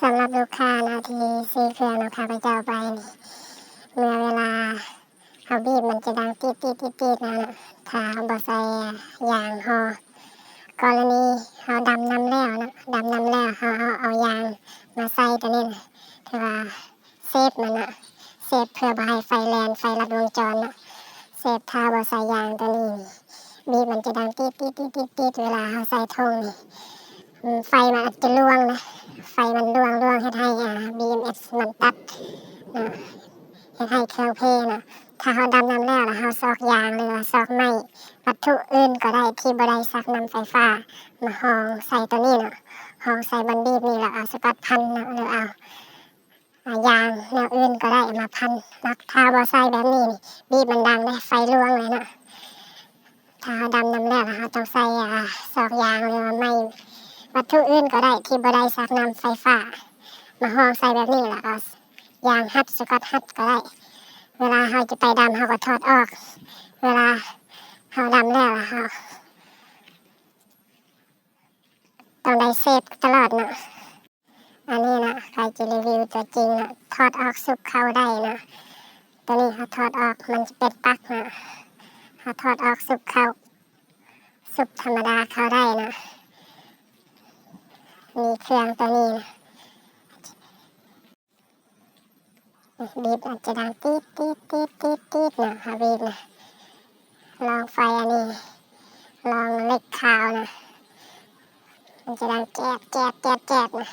ສຳລັບລູກຄ້າເນາະ ທີ່ຊື້ເຄື່ອງນຳຂ້າພະເຈົ້າໄປນີ້ ເມື່ອເວລາເຮົາບີບ ມັນຈະດັງຕີດໆໆໆເນາະ ຖ້າເຮົາບໍ່ໃສ່ຢາງຫໍ່. ກໍລະນີເຮົາດຳນຳແລ້ວເນາະ ດຳນຳແລ້ວ ເຮົາເອົາ ເອົາຢາງມາໃສ່ໂຕນີ້ນະ ຖືວ່າ ເຊບມັນນະ ເຊບເພື່ອບໍ່ໃຫ້ໄຟແລ່ນ ໄຟລັດວົງຈອນເນາະ ເຊບຖ້າບໍ່ໃສ່ຢາງໂຕນີ້ນີ້ ບີບມັນຈະດັງຕີດໆໆໆ ເວລາເຮົາໃສ່ຖົງນີ້ ອາ ໄຟມັນອາດຈະລ່ວງນະ ໄຟມັນລ່ວງໆ ເຮັດໃຫ້ ອາ ບີເອັມເອັສມັນຕັດເນາະ ເຮັດໃຫ້ເຄື່ອງເພເນາະ. ຖ້າເຮົາດຳນຳແລ້ວ ແລ້ວເຮົາຊອກຢາງ ຫຼືວ່າຊອກໄມ້ ວັດຖຸອື່ນກໍໄດ້ ທີ່ບໍ່ໄດ້ຊັກນ້ຳໄຟຟ້າ ມາຮອງໃສ່ໂຕນີ້ເນາະ ຮອງໃສ່ບ່ອນບີບນີ້ ແລ້ວເອົາສະກອດພັນເນາະ ຫຼືເອົາ ອາ ຢາງແນວອື່ນກໍໄດ້ມາພັນເນາະ. ຖ້າບໍ່ໃສ່ແບບນີ້ນີ້ ບີບມັນດັງເດ້ ໄຟລ່ວງເລີຍເນາະ. ຖ້າເຮົາດຳນຳແລ້ວ ເຮົາຕ້ອງໃສ່ ອາ ຊອກຢາງ ຫຼືວ່າໄມ້ ວັດຖຸອື່ນກໍໄດ້ ທີ່ບໍ່ໄດ້ຊັກນ້ຳໄຟຟ້າ ມາຮອງໃສ່ແບບນີ້ ແລ້ວເອົາຢາງຮັດ ສະກອດຮັດກໍໄດ້. ເວລາເຮົາຈະໄປດຳ ເຮົາກໍຖອດອອກ ເວລາເຮົາດຳແລ້ວ ເຮົາຕ້ອງໄດ້ເຊບຕະຫຼອດເນາະ. ອັນນີ້ນະ ຂ້ອຍຈະຣີວິວຕົວຈິງນະ ຖອດອອກຊຸບເຂົ້າໄດ້ນະ. ໂຕນີ້ເຮົາຖອດອອກ ມັນຈະເປັນປັກນະ ເຮົາຖອດອອກຊຸບເຂົ້າ ຊຸບທຳມະດາເຂົ້າໄດ້ນະ. ມີເຄື່ອງໂຕນີ້ນະ ບີບອາດຈະດັງຕີດໆໆໆໆເນາະ ເຮົາບີບນະ. ລອງໄຟອັນນີ້ ລອງເຫຼັກຂາວນະ ມັນຈະດັງແຈບໆໆໆນະ.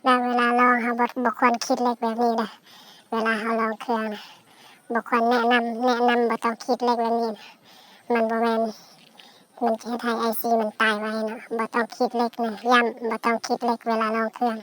ແລ້ວເວລາລອງ ເຮົາບໍ່ ບໍ່ຄວນຂີດເຫຼັກແບບນີ້ເດີ້. ເວລາເຮົາລອງເຄື່ອງນະ ບໍ່ຄວນແນະນຳ ແນະນຳບໍ່ຕ້ອງຂີດເຫຼັກແບບນີ້ນະ. ມັນບໍ່ແມ່ນ ມັນຈະເຮັດໃຫ້ໄອຊີມັນຕາຍໄວເນາະ. ບໍ່ຕ້ອງຂີດເຫຼັກນະ ຢ້ຳ ບໍ່ຕ້ອງຂີດເຫຼັກເວລາລອງເຄື່ອງ.